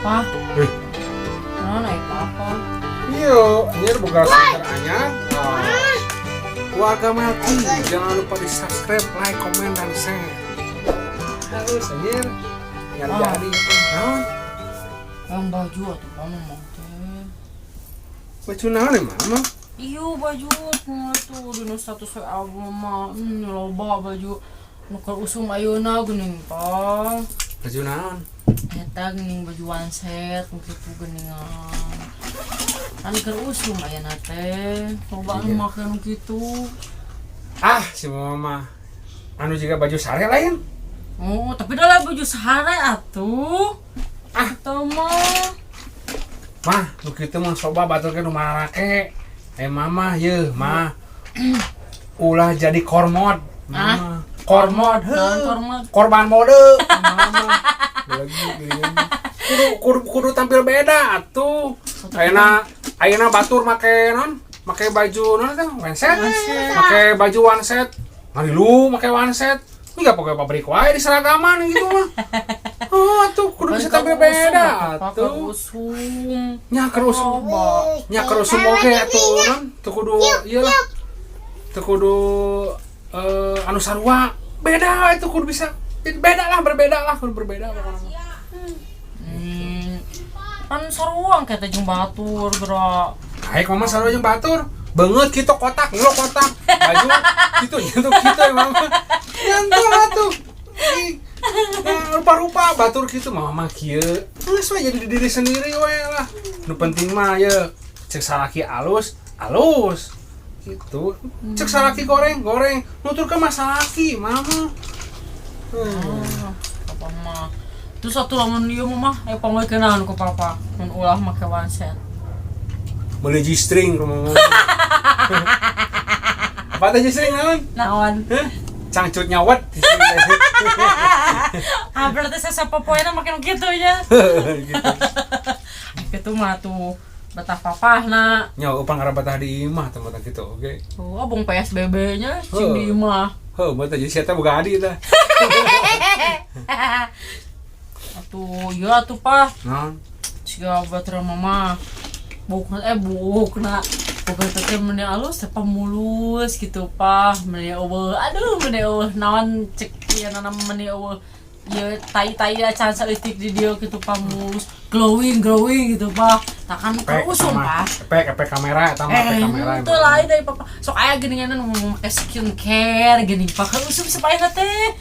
Pah, Eh, mana naik apa? Iya, ini boga sneaker anyar. Oh. Keluarga Melki, jangan lupa di subscribe, like, komen, dan share. Harus anjir. Yang Oh. jadi itu. Naon? Yang baju atuh mama mau teh. Baju naon ya, Mama? Iya, baju tuh di status WA mama, loba baju nu keur usum ayeuna geuning, Pa. Baju naon? Eta geuning baju one set nu kitu geuningan. Kan keur usum ayeuna teh, loba anu make nu kitu. Ah, si Mama mah. Anu juga baju sare lain. Oh, tapi dah lah baju sehari atuh. Ah. Eta mah. Mah, nu kitu mah coba batur ke nu marake. Eh, Mama, ye, mah. Ulah jadi kormod. Mama. Kormod, Naon heuh. kormod? Korban mode. Mama. Lagi gini. Kudu kudu kudu tampil beda atuh. Ayeuna ayeuna batur make non? Make baju non teh one set. Make baju one set. Ngarilu make one set. Ini gak pakai pabrik wae di seragaman gitu mah. Oh, atuh kudu bisa tampil beda atuh. Usum. Nya keur usum. Nya keur usum oge atuh non. Teu kudu ieu lah. Teu kudu anu sarua. Beda itu kudu bisa beda lah, berbeda lah, kudu berbeda pokoknya mah. Kan saruang kata jeung batur gerak. Kayak mama sarua jeung batur. Banget gitu kotak, ngelo kotak. Baju gitu gitu gitu ya mama. Nyantu atuh. Ih, nah, rupa-rupa batur gitu mama kieu. Geus we jadi diri sendiri we lah. Nu penting mah ye cek salaki alus, alus. Gitu. Cek salaki goreng, goreng. Nuturkeun mah salaki mama. Ah, papa mah. Terus satu lamun ieu mah panggilkeun naon ku papa mun ulah make one set? Beli G-string ku mama. Apa teh G-string naon? Naon? Hah? Cangcut nyawat. Ah, berarti saya sapopoena make nu kitu nya. Gitu. Kitu mah tuh betah papahna. Nya upang ngarah di imah tempat gitu, oke. Oh, abong PSBB nya cing di imah. Heuh, betah jadi sia teh boga adi tah. Atuh, iya atuh, Pah. Naon? Siga batur mama. Bukan buukna. Bukan teh meni alus teh pamulus gitu, Pah. Meni eueuh. Aduh, meni eueuh naon cek ieu nana meni eueuh. Ieu tai-tai acan saeutik di dieu gitu, pamulus. Glowing, glowing gitu, Pah. Tah kan keur usum, Pah. Efek efek kamera eta mah, efek kamera. Itu lain dari papa. Sok aya geuningan nu make skincare geuning, Pak. Keur usum supaya teh.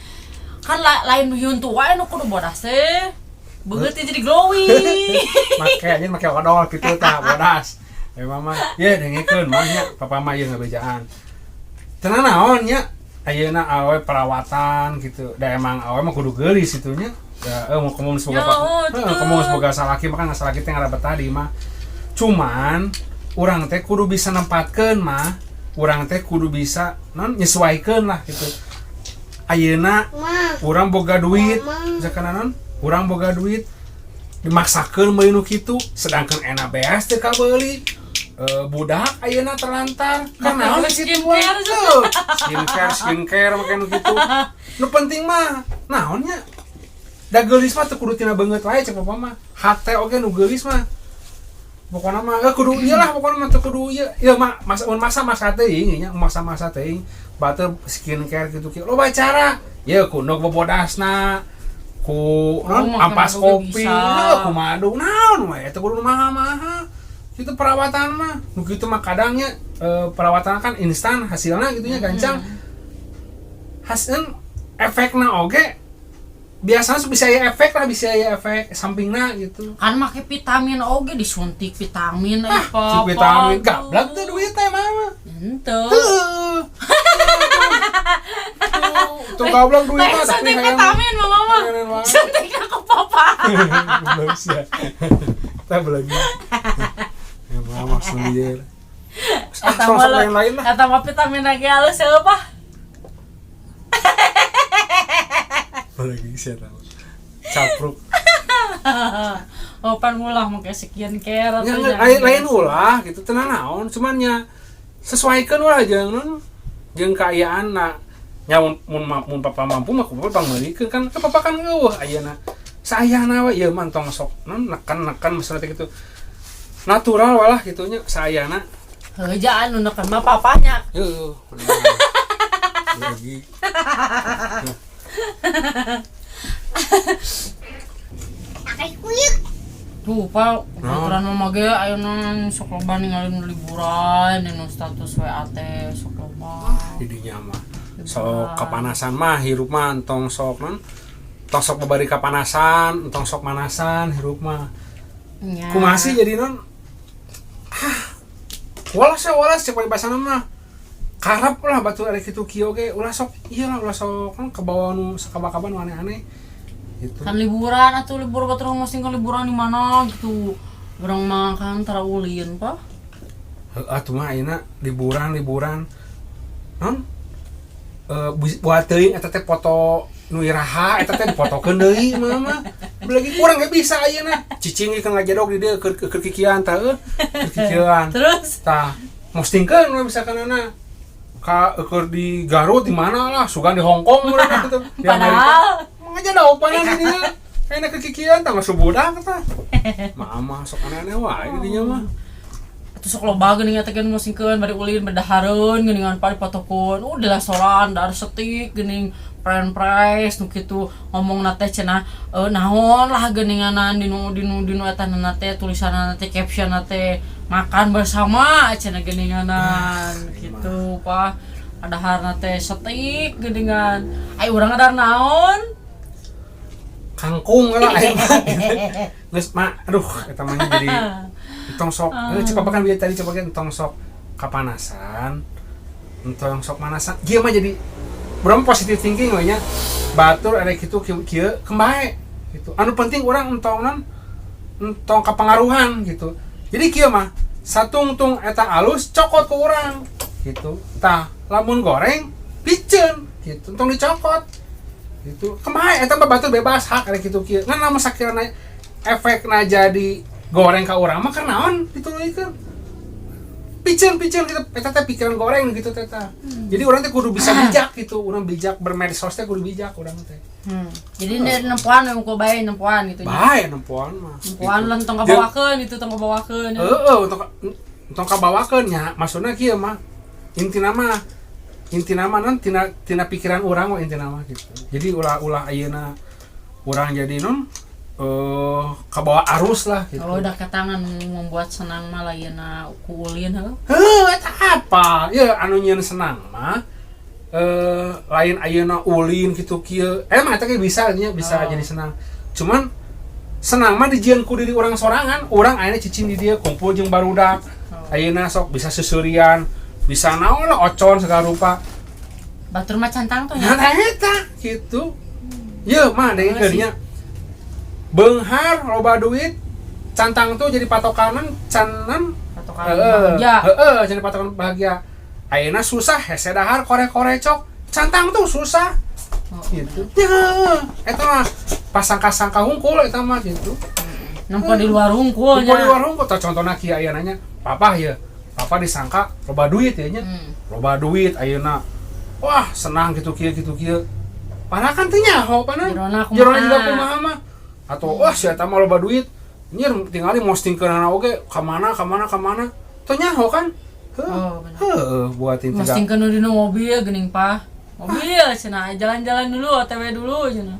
Kan lain nu huntu wae nu kudu bodas teh. Beungeut teh jadi glowing. Make aja make odol gitu tah bodas. Eh, mama, ye dengekeun mah nya, papa mah ieu ngabejaan. Tenang naon nya ayeuna awe perawatan gitu. Da emang awe mah kudu geulis gitu nya. Ya, mau kamu semoga Ya, pak, oh, kamu semoga salaki mah kan salaki teh ngarah betah di mah. Cuman urang teh kudu bisa nempatkeun mah, urang teh kudu bisa non nyesuaikeun lah gitu. Ayeuna urang boga duit, misalkan non, urang boga duit dimaksakeun meuli nu kitu, sedangkan enak beas teu kabeuli. Eh, budak ayeuna terlantar kan naon kitu wae. Skincare. Heuh, skincare skincare make nu kitu. Nu penting mah naonnya? Da geulis mah teu kudu tina beungeut wae cek papa mah. Hate oge nu geulis mah. Pokona mah kudu ieu lah, pokona mah teu kudu ieu. Ieu mah masa mun masa masa teuing nya, masa-masa teuing batur skincare gitu kieu. Loba cara. Ieu ku endog bobodasna ku Oh, non, make ampas madu ge kopi, bisa. Heuh, ku madu naon we teu kudu mahal-mahal. Itu perawatan mah. Nu kitu mah kadangnya perawatan kan instan hasilnya gitu nya, gancang. Hasil efekna oge biasanya bisa ya efek lah, bisa ya efek sampingna gitu. Kan make vitamin oge, disuntik vitamin Ah, papa. si vitamin gablak tuh duit teh mama. Henteu. Heuh. Tuh, tuh gablak duit Lain mah tapi suntik hayang vitamin mama mah. hayang wae. Suntik ke papa. Belum sih. Kita lagi. Ya mama sendiri. Ah, Eta sok mah lain-lain lah. Eta mah vitamin lagi halus ya, apa? Lagi sih tahu. Capruk. Oh, pan ulah make skincare Ya, atau nggak, lain lain ulah gitu tenang naon cuman nya sesuaikan ulah jeung non jeung kaayaan na nya mun, mun, mun papa mampu mah kudu pangmeulikeun kan ke papa kan eueuh ayeuna. Saayana we ieu mah, tong sok non neken-neken misalnya teh gitu. Natural walah gitu nya saayana. Heuh, jaan nu neken mah papanya. Heuh, lagi. Tuh, Pak, baturan mama ge ayeuna sok loba ninggalin liburan dinu status WA teh sok loba. Didinya mah sok kepanasan mah, hirup mah entong sok non, tong sok babari kapanasan, entong sok manasan hirup mah. Nya. Kumaha sih jadi non, ah walas ya walas, cek basana mah karep lah batur ari kitu kieu ge ulah sok ieu lah, ulah sok kan kebawa nu sakaba-kaba nu aneh-aneh gitu. Kan liburan atuh, libur batur masih ke liburan di mana gitu. Urang mah kan tara ulin, Pak. Heuh atuh mah ayeuna liburan liburan non buat teuing eta teh foto nu iraha eta teh difotokeun deui mah mah lagi kurang ge bisa ayeuna cicing ge kan ngajedog di dieu keur keur kikian tah, euy, keur kikian. Terus? Tah, postingkeun we misalkan ana ka keur di Garut, di mana lah, sugan di Hong Kong urang gitu, di Amerika. Padahal Ngajedog panan di dieu ayeuna keur kikian tah, geus budak tah mama sok aneh-aneh wae di dinya mah. Atuh sok loba geuning eta ge musingkeun bari ulin badahareun geuningan, Pak, dipotokeun. Di restoran dahar steak geuning, french fries nu kitu, ngomongna teh cenah naon lah geuninganan dinu eta na teh, tulisanna teh, captionna teh makan bersama cenah geuninganan gitu, Pak. Adaharna teh steak geuningan. Ai urang ngadahar naon? Kangkung lah aing mah. Geus mah, aduh, eta mah jadi entong sok cek apa kan bieu tadi, coba kan entong sok kapanasan, entong sok manasan. Ieu mah jadi urang positive thinking we nya, batur ada kitu kieu kieu kembae gitu, anu penting urang entong non entong kapangaruhan gitu. Jadi kieu mah satungtung eta alus cokot ke urang gitu tah, lamun goreng piceun gitu, entong dicokot gitu, kembae eta mah, batur bebas hak ada kitu kieu. Ngan lamun sakirana efekna jadi goreng ka urang mah naon dituluykeun, piceun piceun gitu, eta teh pikiran goreng gitu teh tah. Jadi urang teh kudu bisa bijak gitu, urang bijak bermedsos teh kudu bijak urang teh. Jadi nempoan we ku bae, nempoan gitu nya. Bae nempoan mah. Nempoan gitu. lah, tong kabawakeun itu, tong kabawakeun. Heeh, entong kabawakeun nya, maksudna kieu mah intina mah, intina mah non tina tina pikiran urang mah intina mah gitu. Jadi ulah ulah ayeuna urang jadi non kabawa arus lah gitu. Oh, udah ketangan membuat senang mah lainna ku ulin heuh. Heuh, eta apa? Ya anu nyieun senang mah lain ayeuna ulin gitu kieu. Emang eta ge bisa nya, bisa jadi senang. Cuman senang mah dijieun ku diri urang sorangan. Urang ayeuna cicing di dieu kumpul jeung barudak. Ayeuna sok bisa seuseurian, bisa naon lah, ocon segala rupa. Batur mah cantang tuh nya. Nah, eta gitu. Ye mah deui Oh, keur nya. Beunghar loba duit cantang tuh jadi patokanan canan. Patokan Heeh, bahagia. heeh, jadi patokan bahagia. Ayeuna susah hese dahar kore-kore cok. Cantang tuh susah gitu. Ya, eta mah pasangka-sangka hungkul eta mah gitu. Nempo di luar hungkul Kumpul di nya. warung kok contohna kieu aya nanya, "Papa ya, papa disangka loba duit ya nya." Loba duit ayeuna. Wah, senang gitu kieu gitu kieu. Padahal kan teu nyaho pana. Jerona kumaha. Jerona juga kumaha mah. Atau wah, si eta mah loba duit. Nyir tingali postingkeunana oge ka mana ka mana ka mana. Teu nyaho kan? Heuh. Oh, bener. Heuh, buat ini Posting ke nu dina mobil geuning, Pah. Mobil cenah, jalan-jalan dulu, OTW dulu cenah.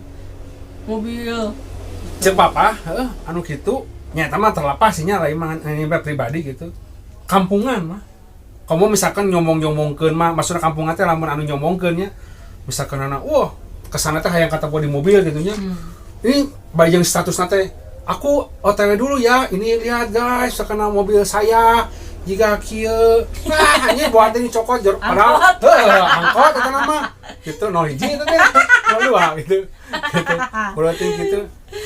Mobil. Cek papa, heuh, anu kitu nyata mah terlepas nya, lain mah ini mah pribadi gitu. Kampungan mah. Kamu misalkan nyombong-nyombongkeun mah, maksudnya kampungan teh lamun anu nyombongkeun nya, misalkan anak, wah, kesana teh hayang kata di mobil gitu nya. Ini bayang status teh, aku OTW dulu ya, ini lihat guys, terkena mobil saya jika kieu. Nah, hanya buat ini cokot padahal Angkot. heuh, angkot eta nama. Gitu 01 itu teh, 02 gitu. Gitu. Berarti gitu.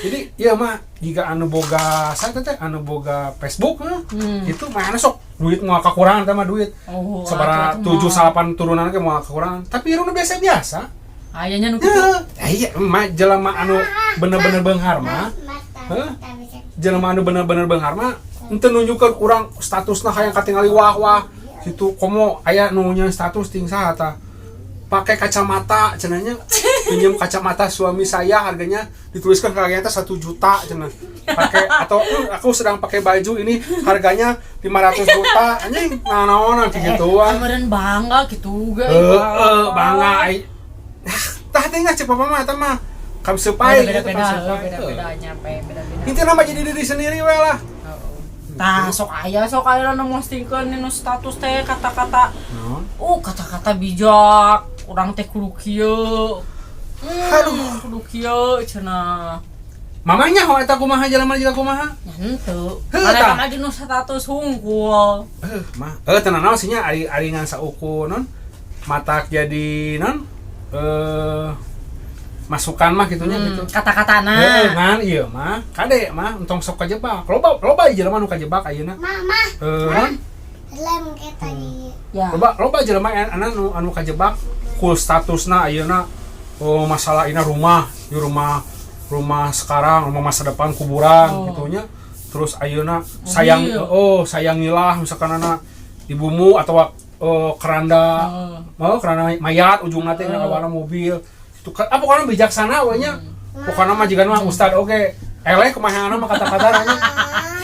Jadi iya mah jika anu boga saya teh anu boga Facebook heuh, itu mana sok duit mau kekurangan teh mah duit. Oh, Sabaraha atuh tujuh mah. salapan turunan ge moal kekurangan. Tapi irungna biasa-biasa. Ayahnya nu kitu. Ya, iya mah jelema anu bener-bener beunghar mah. Heuh? Jelema anu bener-bener beunghar mah henteu nunjukkeun urang statusna hayang katingali wah wah gitu, komo aya nu nyeun status ting saha tah, pakai kacamata cenah nya. Pinjam kacamata suami saya, harganya dituliskan harganya teh 1 juta cenah. Pakai atau aku sedang pakai baju ini harganya 500 juta, anjing, nah naonan kayak gituan. Kemarin bangga gitu ge. Heeh, bangga ai. Tah teh cek papa mah eta mah kamsepai gitu. Beda-beda, Kamsepai. beda-beda nyampe beda-beda. Intinya mah jadi diri sendiri we lah. Tah, sok aya nu ngostingkeun nu status teh kata-kata Naon? Kata-kata bijak, urang teh kudu kieu. Aduh. Kudu kieu cenah. Mamanya ho eta kumaha, jelema juga kumaha? Nya henteu. Heuh, Karena tah. kan aja nu status hungkul. Eh, mah. Eh, tenang naon sih nya, ari ari ngan saukur non matak jadi non masukan mah gitunya gitu. Kata-katana. Heeh, ngan ieu mah kade mah entong sok kajebak. Loba loba jelema nu kajebak ayeuna. Mama, Eh, non lem kita di. Ya. Loba loba jelema anu anu anu kajebak ku statusna ayeuna, oh masalah ini rumah, di rumah rumah sekarang, rumah masa depan kuburan gitunya. Terus ayeuna sayang, oh sayangilah misalkan anak ibumu atau keranda mau keranda mayat ujungna teh awalna mobil itu kan, ah pokoknya bijaksana we nya, pokoknya mah jiga mah ustad oke eleh kumaha mah kata-kata nya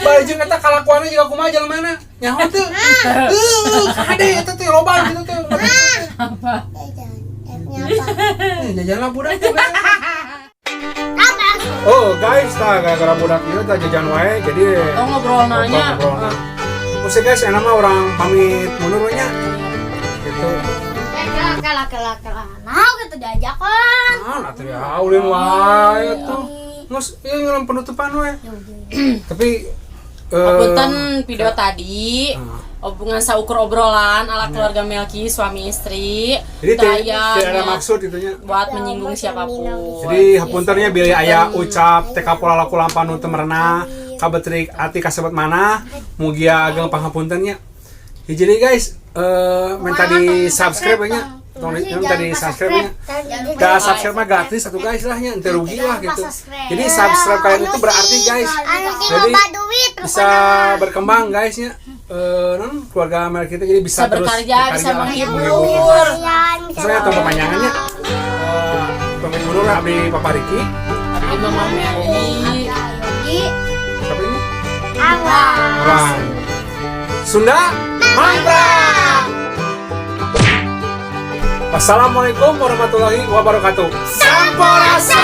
bari jeung eta kalakuanna juga kumaha jelema nyaho teu? Heuh, kade eta teh loba gitu teh. Apa? Jajan. Apa? Eh, jajan lah budak tuh. Apa? Oh guys, tah gara-gara budak ieu tah jajan wae jadi Oh, ngobrol nanya. Ngobrol. Musik guys, enak mah urang pamit mundur we nya. Gitu. Kala kala kala. Nah, gitu diajakan. Ah, atuh ya ulin wae tuh. Ngus, ieu ngelam penutupan we. Tapi Punten video tadi. Ah. Hubungan saukur obrolan ala keluarga Melki suami istri. Jadi Teu aya tidak ada nya maksud itunya. Buat menyinggung siapapun. Jadi hapunten nya bilih aya ucap tingkah pola laku lampah nu teu merenah kabetrik ati kasebat mana, mugia ageng panghapunten nya. Ya, jadi guys, minta di subscribe nya. Tong di, minta di subscribe nya. Da subscribe mah gratis satu guys lah nya, ente rugi lah gitu. Jadi subscribe kalian itu berarti guys. Anu sih Jadi loba duit bisa berkembang guys nya. Eh, non keluarga mereka kita jadi bisa, Bisa terus berkarya, bisa lah, menghibur. Saya atau pemanjangannya. Eh, pamit mundur abdi Papa Riki. Abdi Mama Melki. Siapa ini? Awas. Orang Sunda Mangprak. Wassalamualaikum warahmatullahi wabarakatuh. Sampurasun.